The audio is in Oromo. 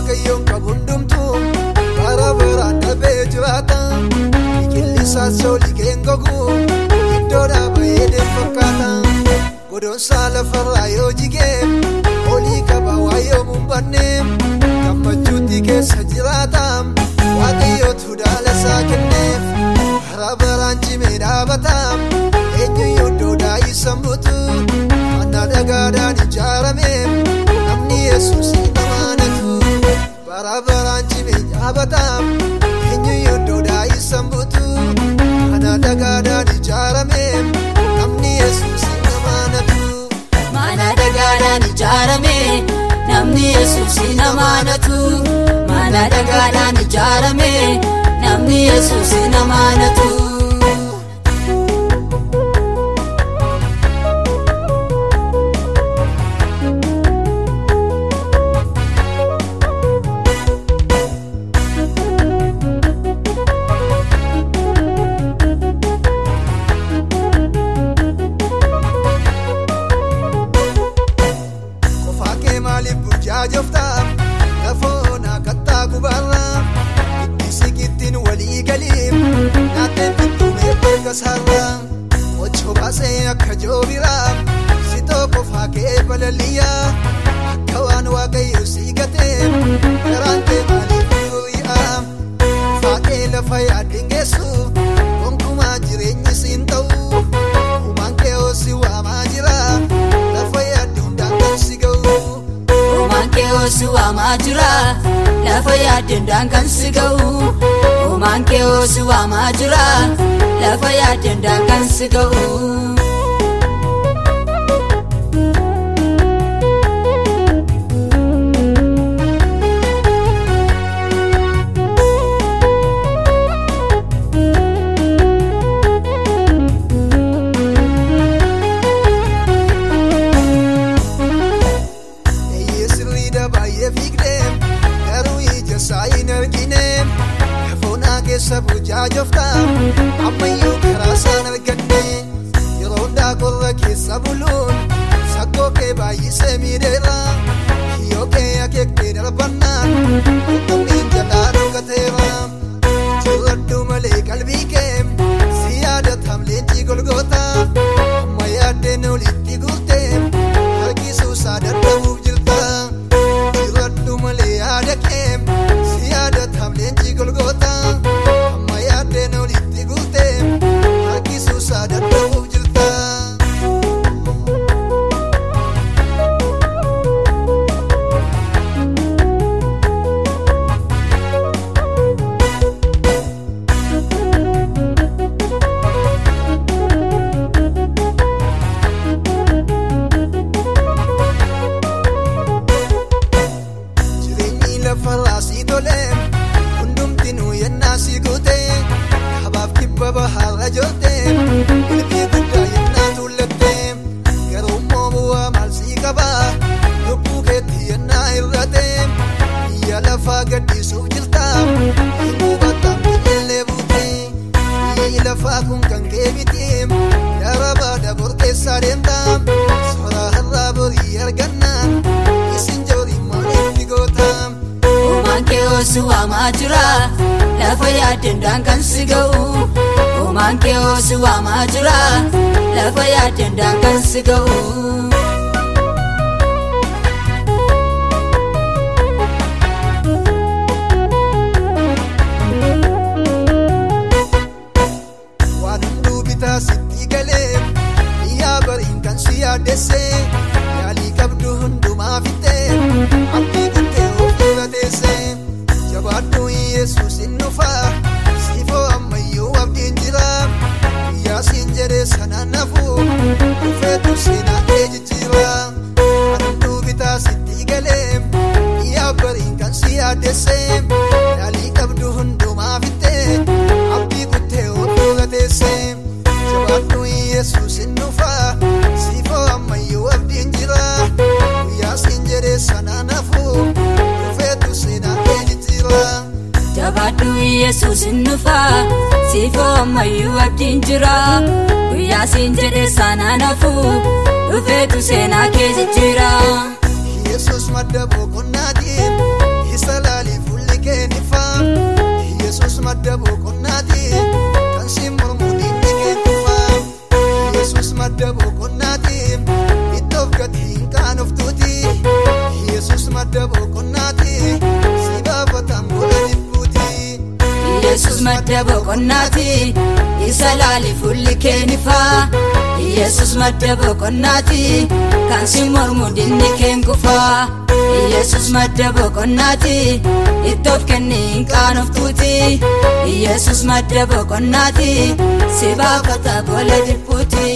Waaqayyoon qabu hundumtuu bara baraan darbee jiraata. Biqilli isaas olii gogu iddoo dhaabee deemu fakkaata. Godoonsaa lafarraa yoo jigee olii qaba waayoo muumbanne gammachuutti keessa jiraata. Waaqayyootu dhaala isaa kenneef bara baraan cimee dhaabata. Eenyuyyuu iddoo isa mutu mana dhagaadhaan ijaarame namni Yesuus namaanatu. Bara baraan cimee dhaabata. Eenyuyyuu iddoo isa mutu mana dhagaadhaan ijaarame namni Yesuus namaanatu. Mana dhagaadhaan ijaarame namni Yesuus namaanatu. Mana dhagaadhaan ijaarame namni Yesuus namaanatu. Qofaa kee maaliif bulchaa jirta? Lafoon akkattaa gubaarra itti siqittiin walii galii nyaateen fittumee beeka sarara. Qochoo baasee akka joobiraa sitoo qofaa kee balaliyaa akka waan waaqayyo si gatee garaan kee maaliif duri'a? Qofaa kee lafa yaaddiin geessu gonkumaa jireenyi siin ta'u uumaan kee hosi waamaa jira lafa yaaddi hundaan kan si ga'u. Uumaan kee hosi waamaa jira lafa yaadde hundaan kan si ga'u. Uumaan kee hosi waamaa jira lafa yaadde hundaan kan si ga'u. Eeyyee sirriidha baay'ee fiigdee garuu ija isaa hin argine lafoonaa keessa bulchaa jirta ammayyuu karaa isaan arganne yeroo hundaa qorra keessa buluun sakkoo kee baay'isee miidheera kiyyoo kee akeektee darbannaan qurxummiin jalaa dhokateera jirradhu malee qalbii kee si yaadatam leenjii golgoota amma yaaddeen olitti guurtee harkisuu isaa dadhabuuf jirta. Jirradhu malee yaada kee si yaadatam leenjii golgoota amma yaaddeen olitti guurtee harkisuu isaa dadhabuuf jirta. Jireenyi lafarraa si tole hundumtinuu yennaa si guute kabaaf kibba bahaarra jirte ilbii guddaa yennaa tuullatte garuu immoo bu'aa maal si qaba lubbuu keetti yennaa hir'ate biyya lafaa gaddisuuf jirta hin hubatta illee buute biyyi lafaa kun kan kee miti darabaa dabor keessaa deemta soraa har'aa borii argannaan isin joorii maaliif goota. Uumaan kee hosi waamaa jira lafa yaadde hundaan kan si ga'u. Uumaan kee hosi waamaa jira lafa yaadde hundaan kan si ga'u. Waan hunduu bitaa sitti galee biyyaa bariin kan si yaaddesse yaalii qabdu hundumaa fixee abdii kuttee of dura teesse jabaadhu Yesuus hin dhufa siifoo ammayyuu abdiin jira guyyaa siin jedhe sanaan nafu dhufeetu seenaa kee jijjiira. Waan hunduu bitaa sitti galee biyyaa bariin kan si yaaddesse yaalii qabdu hundumaa fixee abdii kuttee of dura teesse jabaadhu Yesuus hin dhufa siifoo ammayyuu abdiin jira guyyaa siin jedhe sanaan nafu dhufeetu seenaa kee jijjiira. Jabaadhu Yesuus hin dhufa siifoo ammayyuu abdiin jira guyyaa siin jedhe sanaan hafu dhufeetu seenaa kee jijjiira. Yesuus madda boqonnaatiin isa Madda boqonnaati, isa laali fuulli keenifaa. Yesus madda boqonnaati, kan si mormu dinni keen kufaa. Yesus madda boqonnaati, ittoof kenni hin qaanoftuuti. Yesus madda boqonnaati, si baafata gola dhiphuuti.